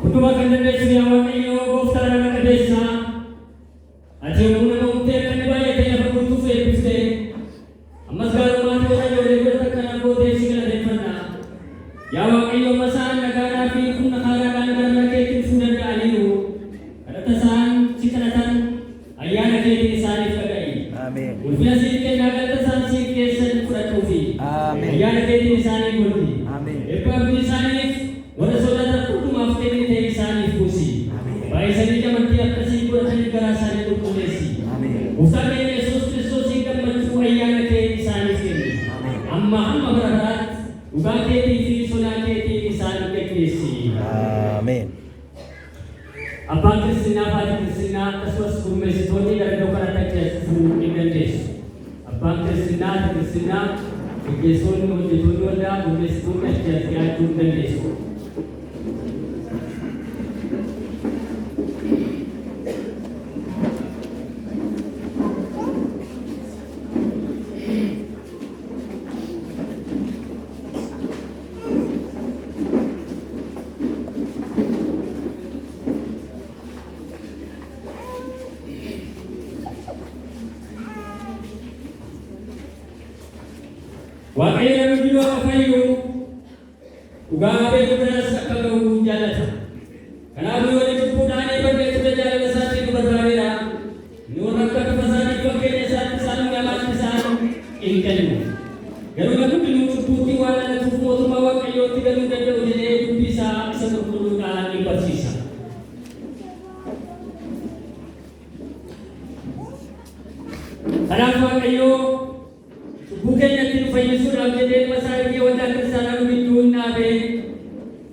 Hundumaa kan dandeessu yaa Waaqayyo gooftaa nama qabeessaa, ati yommuu nama uumtee akka inni baay'atee lafa guutuuf eebbifte, ammas gaarummaa ati warra ijoollee godhatan kanaaf gootee si galateeffanna. Yaa Waaqayyo, amma isaan nagaadhaa fi humna haaraadhaan gara mana keetti dhufuu danda'aniiru. Kadhata isaan si kadhatan ayyaana keetiin isaaniif dhaga'i. Ameen. Ulfina siif kennaa galata isaan siif geessan fudhadhuufi. Ameen. Ayyaana keetiin isaanii golgi. Ameen. Eebba abdii isaaniif warra sodaatan hundumaaf kennite isaaniif buusi. Ameen. Baay'isanii amantii akkasii godhatanii garaa isaanii qulqulleessi. Ameen. Gooftaa keenya Yesuus Kiristoosiin gammachuu ayyaana kee isaaniif kenni. Ameen. Amma hamma bara baraatti dhugaa keetii fi sodaa keetiin isaan geggeessi. Ameen. Abbaan kiristinnaa, haati kiristinnaa, akkasumas gurmeessitoonni gara iddoo kanatti achi as dhufuu hin dandeessu. Abbaan kiristinnaa, haati kiristinnaa, geggeessitoonni, hojjettoonni waldaa, gurmeessitoonni achi as dhiyaachuu hin dandeessu. Waaqayyo namni hundinuu akka fayyu, dhugaa beeku biraas akka ga'u jaallata. Kanaafuu yoo inni cubbuudhaan eebbame ture jaalala isaatiin nu barbaadeera. Inni warra akka bifa isaatiif fakkeenya isaatti isaan uume hamaatti isaan hin kennu. Garuu namni hundinuu cubbuutti waan dhalatuuf mootummaa Waaqayyootti galuu hin danda'u jedhee dubbii isaa isa qulqulluudhaan in barsiisa. Kanaaf Waaqayyoo cubbuu keenyatti nu fayyisuudhaaf jedhee ilma isaa ergee waldaa kiristaanaa nu gidduu hin dhaabe.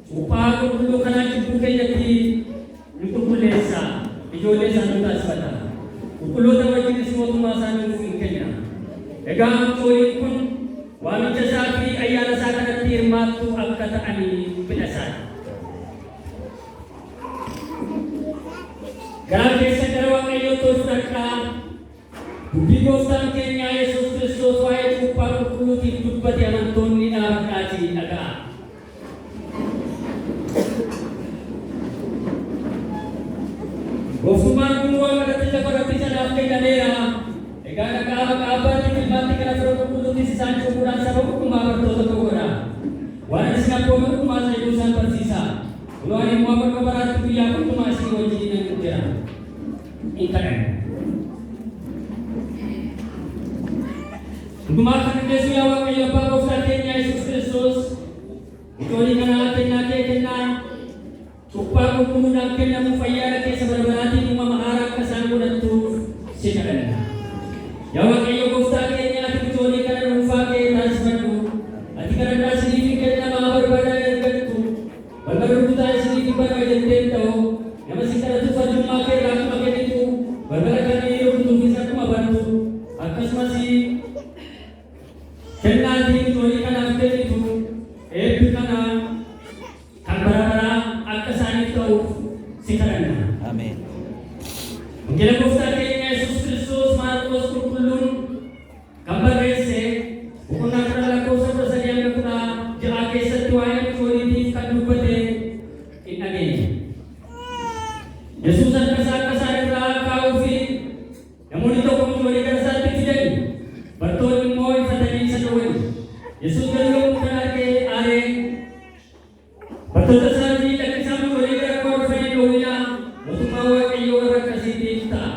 Cuuphaa qulqulluu kanaan cubbuu keenyatti nu qulqulleessa, ijoollee isaa nu taasifata. Qulqulloota wajjinis mootummaa isaa nuuf hin kenna. Egaa mucooliin kun waamicha isaa fi ayyaana isaa kanatti hirmaattuu akka ta'anii fedha isaati. Garaa keessan gara Waaqayyootti ol fudhadhaa. Dubbii Gooftaan keenya Yesuus Kiristoos waa'ee cuuphaa qulqulluutiif dubbate amantoonni dhaabadhaatii dhaga'aa. Gooftummaan kun waaqa irratti lafa irratti anaaf kennameera. Egaa dhaqaa maqaa Abbaatiif Ilmaatti kan Hafuura Qulqulluuttis isaan cuuphuudhaan saba hundumaa bartoota koo godhaa. Waan ani isin abboome hundumaas eeguu isaan barsiisaa. Kunoo ani immoo hamma dhuma baraatti guyyaa hundumaa isin wajjin nan jira. In kadhanna. Hundumaa kan dandeessu yaa Waaqayyo Abbaa Gooftaa keenya Yesuus Kiristoos, mucoolii kanaa kennaa kee kennaa cuuphaa qulqulluudhaan kennamuuf ayyaana keessa bara baraatiin uumama haaraa akka isaan godhattuuf si kadhanna. Yaa Waaqayyo Gooftaa keenya, ati mucoolii kana dhuunfaa kee taasifadhu. Ati kadhadhaa isiniif hin kennamaa, barbaadaa hin argattu. Balbala rukutaa isiniif hin banama jetteen ta'u, nama si kadhatuuf arjummaa kee irraa akkuma kennitu, balbala kan inni rukutuufis akkuma bantu, akkasumas kennaa ati mucoolii kanaaf kennitu eebbi kana kan bara baraa akka isaaniif ta'uuf si kadhanna. Ameen. Wangeela Gooftaa keenya Yesuus Kiristoos Maarqos qulqulluun kan barreesse boqonnaa 10 lakkoofsa 13 hanga 16 keessatti waa'ee mucooliitiif kan dubbate in dhageenya. Yesuus harka isaa akka isaan irraa kaa'uu fi namoonni tokko mucoolii gara isaatti fidani. Bartoonni immoo ifatanii isa dhowwani. Yesuus garuu yommuu kana argee aaree bartoota isaatii, "Lakkisaa, mucoolii gara koo dhufanii dhowwinaa, mootummaa Waaqayyoo warra akkasiitiif ta'a.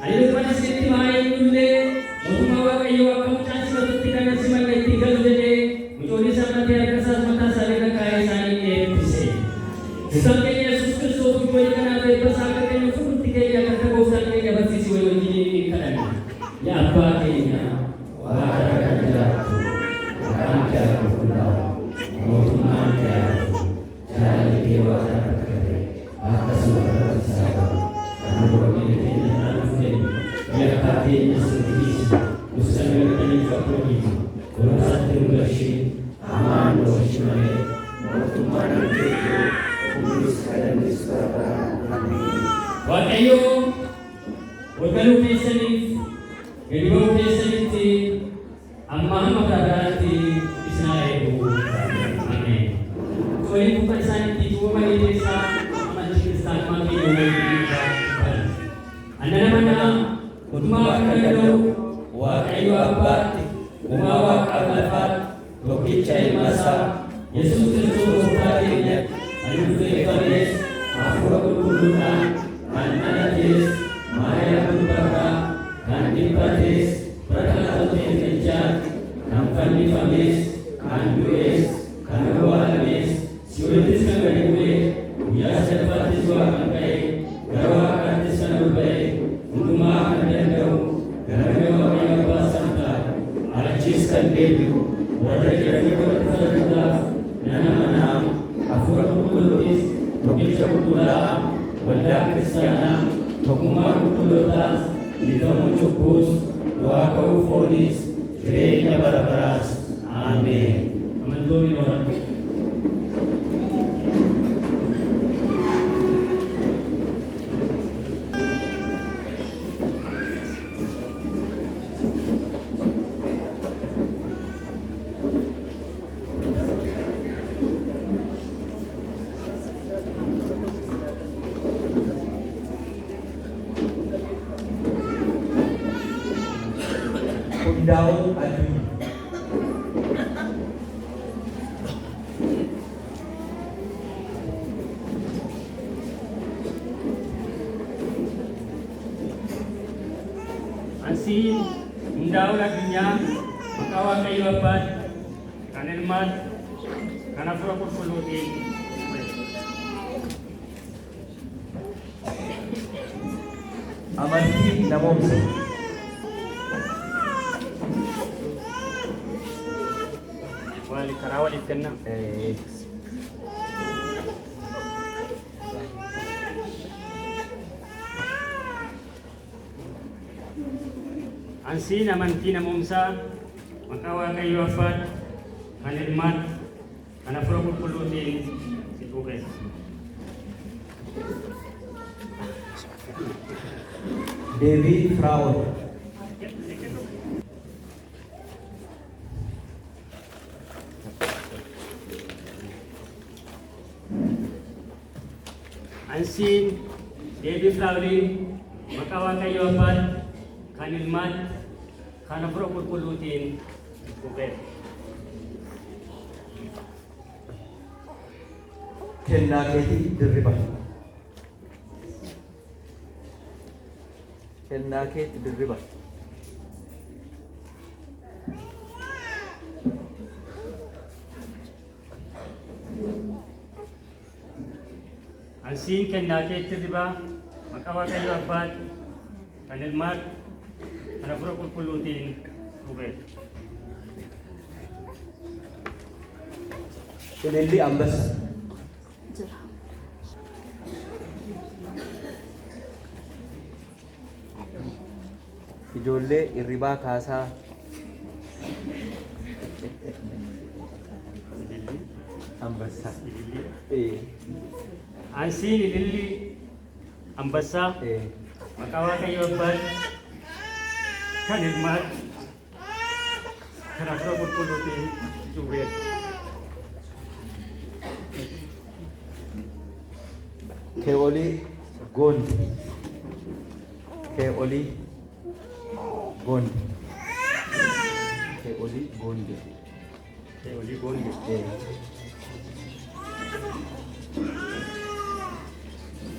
Ani dhuguman isinitti himaa, eenyullee mootummaa Waaqayyoo akka mucaan simatutti kan hin simanne itti hin galu" jedhee mucoolii isaan matee harka isaas mataa isaanii irra kaa'ee isaanii eebbise. Gooftaan keenya Yesuus Kiristoos mucoolii kanaaf eebba isaa akka kennuuf hundumti keenya akka Gooftaan keenya barsiise walii wajjiniin in kadhanna. Yaa Abbaa keenya waaqa irra kan jiraattu, maqaan kee haa qulqullaa'u, mootummaan kee haa dhufu, jaalalli kee waaqa irra akka ta'e akkasuma lafarrattis haa ta'u. Kan nu buddeena keenya har'aa nuuf kenni, yakkaa keenyas nuuf dhiisi, nus kan nu yakkaniif akkuma dhiifnu, qorumsatti nu galchin, hamaa nu oolchi malee, mootummaan kan keetii. itti cuuphamanii keessaa amantii kiristaanummaa keenya waliin dubbata. Ani nan amana hundumaa kan danda'u Waaqayyo Abbaatti, uumaa Waaqaaf lafaatti, tokkicha ilma isaa Yesuus Kiristoos gooftaa keenyatti, kan ulfeeffames, hafuura qulqulluudhaan kan dhalates, Maariyaam durbarraa kan dhiphates, bara Phiilaaxoos Pheenxechaatti kan fannifames, kan du'es, kan awwaalames, si'oolittis kan gadi bu'e, guyyaa sadaffaattis du'aa kan ka'e, gara Waaqaattis kan ol ba'e, hundumaa kan danda'u, gara mirga Waaqayyo Abbaa kan taa'e, achis kan deebi'u, warra jiranii warra dhufaniidhaaf nan amana. Hafuura qulqulluutis, tokkicha qulqullaa'aa, waldaa kiristaanaa, tokkummaa qulqullootaas, dhiifamuu cubbuus, du'aa ka'uu fooniis, jireenya bara baraas. Ameen. Amantoonni horan. Hundaa'uu Addunyaa. Ansiin Hundaa'uun Addunyaa maqaa Waaqayyo Abbaatti, kan Ilmaatti, kan Hafuura Qulqulluutiin cuupheera. Amantii namoomsa. Maali karaa waliif kennaa? Ansiin amantii namoomsaa maqaa Waaqayyo Abbaatti, kan Ilmaatti, kan Hafuura Qulqulluutiin si cuupheera. Deebii Firaa'ol. Ansiin deebii Firaa'oliin maqaa Waaqayyo Abbaatti, kan Ilmaatti, kan Hafuura Qulqulluutiin si cuupheera. Kennaa keetii dirriba. Kennaa keetti dirriba. Ansiin kennaa keetti ribaa maqaa Waaqayyo Abbaatti, kan Ilmaatti, kan Hafuura Qulqulluutiin cuupheera. Ilillii Ambassa. Jira. Ijoollee irribaa kaasaa. Ambassaa. Ansiin Ilillii Ambassaa maqaa Waaqayyo Abbaatti, kan Ilmaatti, kan Hafuura Qulqulluutiin cuupheera. Kee olii gondi. Kee olii gondi. Kee olii gondi. Kee olii gondi.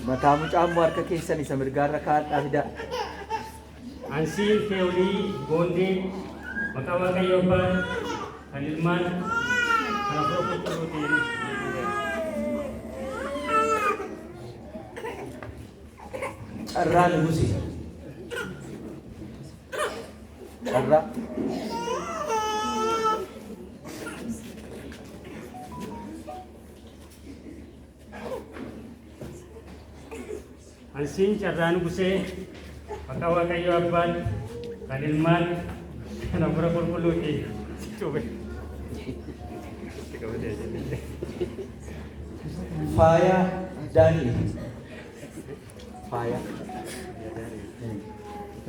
Mataa mucaa immoo harka keessan isa mirgaarra kaa'adhaa fidaa. Ansiin kee olii goondee maqaa Waaqayyo Abbaatti, kan Ilmaatti, kan Hafuura Qulqulluutiin cuupheera. Carraa Nugusee. Carraa. Ansiin Carraa Nugusee maqaa Waaqayyo Abbaatti, kan Ilmaatti, kan Hafuura Qulqulluutiin si cuupheera. Itti qabatee jedhe. Faaya Daani'el. Faaya.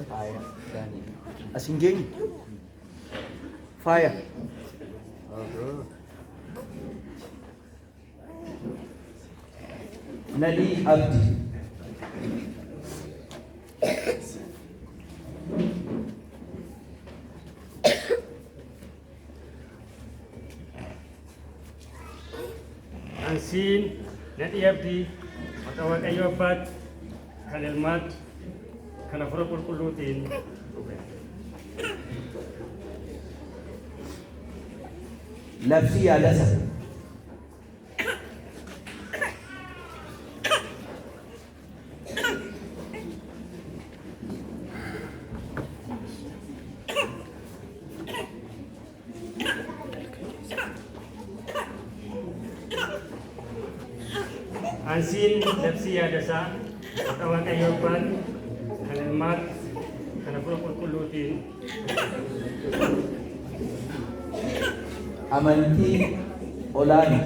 Faaya Daani'el. As hin geenye. Faaya. Nadhii Abdi. Ansiin Nadhii Abdii maqaa Waaqayyo Abbaatti, kan Ilmaatti, kan Hafuura Qulqulluutiin dhufe. Labsii Yaadasa. Ansiin Labsii Yaadasaa maqaa Waaqayyo Abbaatti, kan Ilmaatti, kan Hafuura Qulqulluutiin Amantii Olaanii.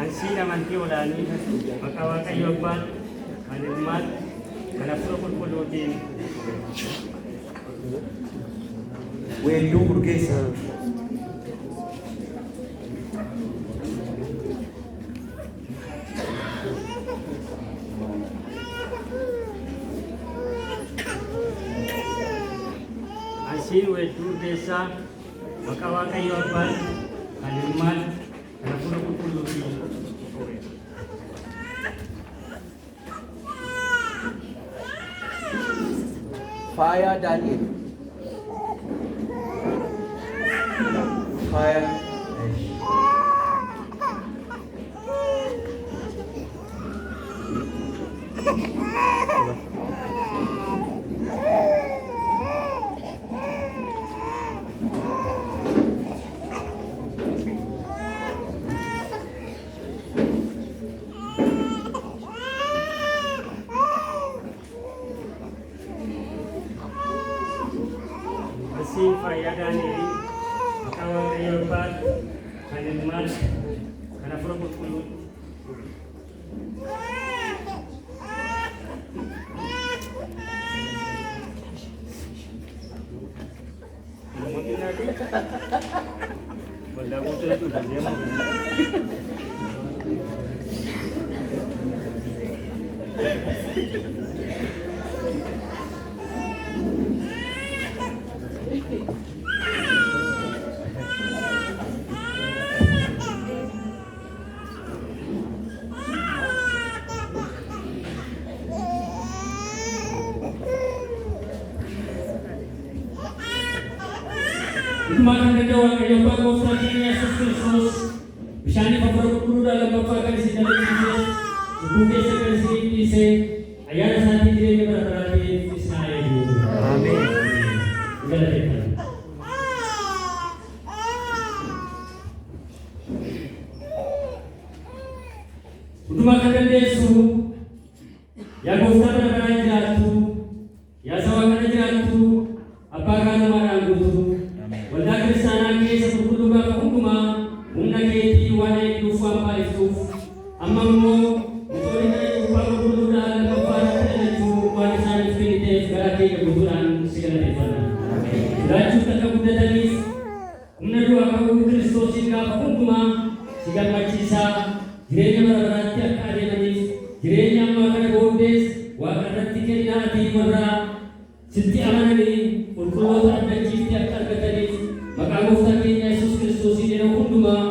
Ansiin Amantii Olaanii maqaa Waaqayyo Abbaatti, kan Ilmaatti, kan Hafuura Qulqulluutiin Weedduu Urgeessa. Ansiin Weedduu Urgeessaa maqaa Waaqayyo Abbaatti, kan Ilmaatti, kan Hafuura Qulqulluutiin dhufe. Faayaa Daani'el. Faaya. Ansiin Faayaa Daani'el maqaa Waaqayyo Abbaatti, kan Ilmaatti, kan Hafuura Qulqulluutti dhufe. Waldaa guutuu jechuudha deemu. Hundumaa kan danda'u Waaqayyo Abbaa Gooftaa keenya Yesuus Kiristoos bishaaniif hafuura qulqulluudhaan lammaffaa kan isin dhalachiise, cubbuu keessa kan isin dhiise, ayyaana isaatiin jireenya bara baraatiif isin haa eegu. Ameen. Galateeffanna. Hundumaa kan dandeessu yaa Gooftaa bara baraan jiraattu, yaa saba kana jiraattu, abbaa gaarummaadhaan guutuu, waldaa kiristaanaa keessa qulqulluu gaafa hundumaa humna keetii waan eegduuf waan baay'iftuuf, amma immoo mucoolii kana cuuphaa qulqulluudhaan lammaffaa irratti dhalachuu waan isaaniif kenniteef garaa keenya guutuudhaan si galateeffanna. Jiraachuutti akka guddataniif humna du'aa ka'uu Kiristoosiin gaafa hundumaa si gammachiisaa jireenya bara baraatti akka adeemaniif, jireenya ammaa kana booddees Waaqa irratti kennaa ati warra sitti amananii qulqulloota abdachiifte akka argataniif maqaa Gooftaa keenya Yesuus Kiristoosiin yeroo hundumaa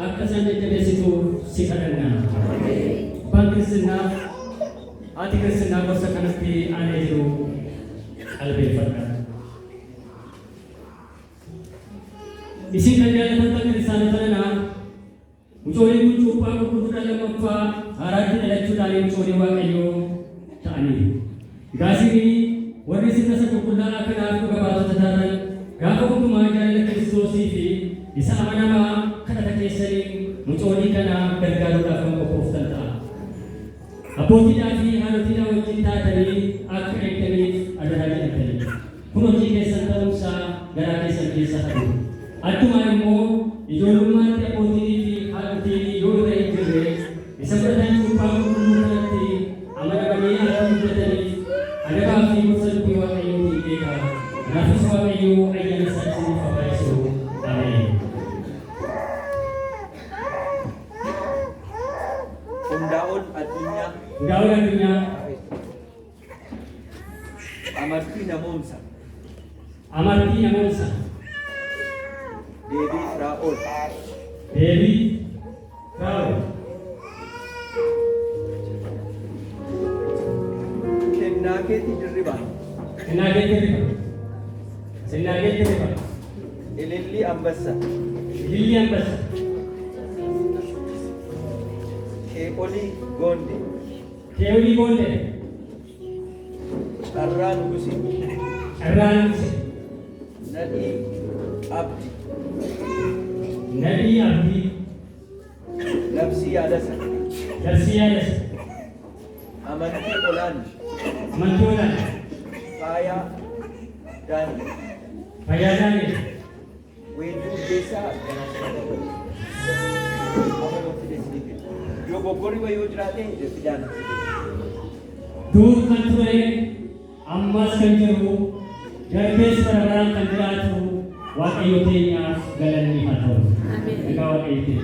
akka isaan jajjabeessituuf si kadhanna. Abbaan kiristinnaa, haati kiristinnaa gorsa kanatti aanee jiru qalbeeffadha. Isin kan jaallatamtan kiristaanota nanaa, mucooliin kun cuuphaa qulqulluudhaan lammaffaa haaraatti dhalachuudhaan mucoolii Waaqayyoo ta'aniiru. Egaa isin warri sirna isa qulqullaa'aa kanaaf dhuga baatota taatan gaafa hundumaa jaalala Kiristoosii fi isa amanamaa kadhata keessaniin mucoolii kana gargaaruudhaaf kan qophooftan ta'a. Abbootiidhaa fi haadhotiidhaa wajjin taatanii akka eegdaniif adaraa jedhamtaniitu. Kun hojii keessan ta'uunsaa garaa keessan keessa haa jiru. Addumaan immoo ijoollummaatti abbootiinii fi haadhotiin yoo irra hin jirre isa fudhatan cuuphaa Hundaa'ol Addunyaa. Hundaa'ol Addunyaa. Amartii Namoomsa. Amartii Namoomsa. Deebii Firaa'ol. Deebii Firaa'ol. Kennaa keetii Dirribaa. Kennaa keetii Dirribaa. Kennaa keetii Dirribaa. Ilillii Ambassa. Ilillii Ambassa. Keeqolii Goonde. Keeqolii Goonde. Carraa Nugusii. Carraa Nugusii. Nadhii Abdi. Nadhii Abdii. Labsii Yaadasa. Labsii Yaadasa. Amantii Olaanii. Amantii Olaanii. Faayaa Daani'el. Fayyaa Daani'el. Weedduu Urgeessaa Amaloo fide isinii fide. Yoo goggorri wayii yoo jiraate fidaan. Dur kan ture, ammas kan jiru, darbees bara baraan kan jiraatu Waaqayyo keenyaaf galanni haa ta'u. Egaa Waaqayyo keenya.